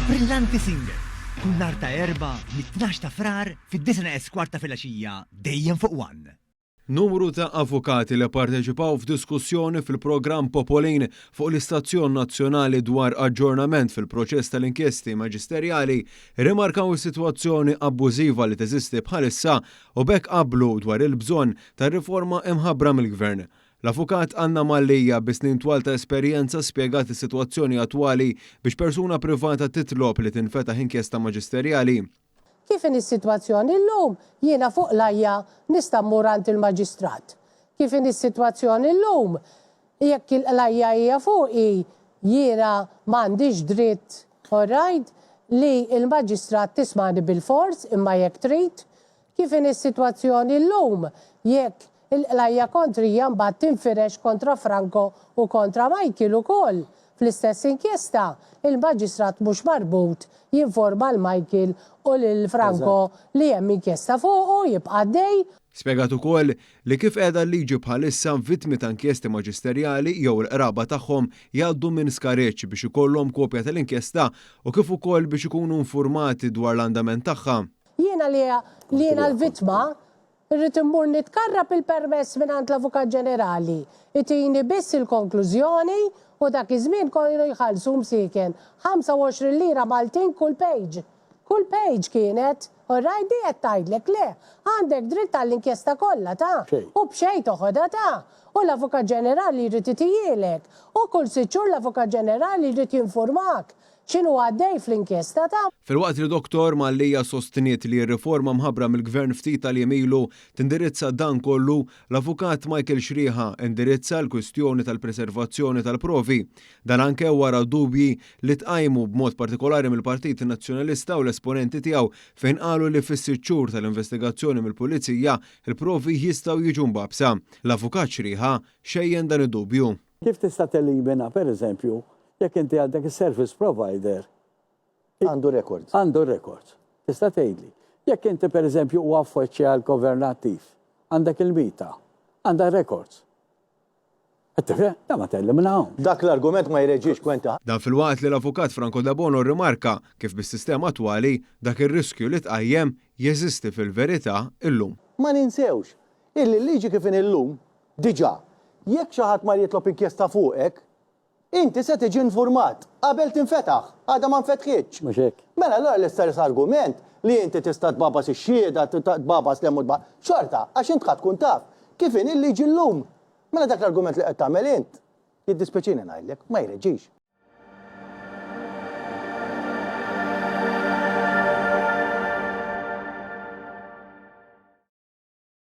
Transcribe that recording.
Brillanti Singer, kull nhar ta' Erbgħa mit-tnax ta' Frar fid-disgħa neqes kwart ta' filgħaxija dejjem fuq One. Numru ta' avukati li pparteċipaw f'diskussjoni fil-programm Popolin fuq l-istazzjon nazzjonali dwar aġġornament fil-proċess tal-inkjesti maġisterjali rrimarkaw is-sitwazzjoni abbużiva li teżisti bħalissa u b'hekk qablu dwar il-bżonn ta' riforma imħabbra mill-Gvern. L-Avukat Anna Mallia bi snin twal ta' esperjenza spjegat is-sitwazzjoni attwali biex persuna privata titlob li tinfetaħ inkjesta maġisterjali. Kif inhi s-sitwazzjoni llum, jiena fuq l-ajja nista' mmur għand il-Maġistrat. Kif inhi s-sitwazzjoni llum, jekk il-qlajja hija fuqi, jiena m'għandix dritt, all right, li l-Maġistrat tismagħni bilfors imma jekk trid. Kif inhi s-sitwazzjoni llum, jekk il-qlajja kontrija mbagħad tinfirex kontra Franco u kontra Michael ukoll fl-istess inkjesta, il-Maġistrat mhux marbut jinforma 'l Michael u lil Franco li hemm inkjesta fuqu, jibqa' għaddej. Spjegat ukoll li kif qiegħda l-liġi bħalissa, vittmi ta' inkjesti maġisterjali jew il-qraba tagħhom jgħaddu minn skariġġ biex ikollhom kopja tal-inkjesta u kif ukoll biex ikunu infurmati dwar l-andament tagħha. Jiena li jiena l-vittma, irrid immur nitkarrab il-permess mingħand l-Avukat Ġenerali, itini biss il-konklużjoni u dak iż-żmien kienu jħallsu msieken 25 lira Maltin kull page. Kull page kienet. All right, di qed tgħidlek le, għandek dritt għall-inkjesta kollha ta'. U b'xejn toħodha ta'. U l-Avukat Ġenerali jrid itihielek. U kull sitt xhur l-Avukat Ġenerali jrid jinfurmak. X'inhu għaddej fl-inkjesta ta'. Filwaqt li Dottor Mallia sostniet li r-riforma mħabbra mill-Gvern ftit tal-jiem ilu tindirizza dan kollu, l-Avukat Michael Schrieha indirizza l-kwistjoni tal-preservazzjoni tal-provi. Dan anke wara dubji li tqajmu b'mod partikolari mill-Partit Nazzjonalista u l-esponenti tiegħu fejn qalu li fis-sitt xhur tal-investigazzjoni mill-Pulizija l-provi jistgħu jiġu mbagħbsa. L-Avukat Schrieha xejjen dan id-dubju. Kif tista' telimina, pereżempju, jekk inti għandek is-service provider Għandu records. Għandu records. Tista' tgħidli. Jekk inti pereżempju huwa uffiċjal governattiv, għandek il-mita, għandha records. Qed tifhem? Dan ma teliminahomx. Dak l-argument ma jreġix Quentin. Dan filwaqt li l-Avukat Franco Debono rrimarka kif bis-sistema attwali dak ir-riskju li tqajjem jeżisti fil-verità illum. Ma ninsewx illi l-liġi kif inhi llum, diġà, jekk xi ħadd mar jitlob inkjesta fuqek, inti se tiġi nfurmat qabel tinfetaħ, għadha ma nfetħitx. Mhux hekk? Mela allura l-istess argument li inti tista' tbagħbas ix-xhieda, tbagħbas 'l hemm u tbagħbas, xorta, għax int ħa tkun taf kif inhi l-liġi llum. Mela dak l-argument li qed tagħmel int, jiddispjaċini ngħidlek, ma jreġix.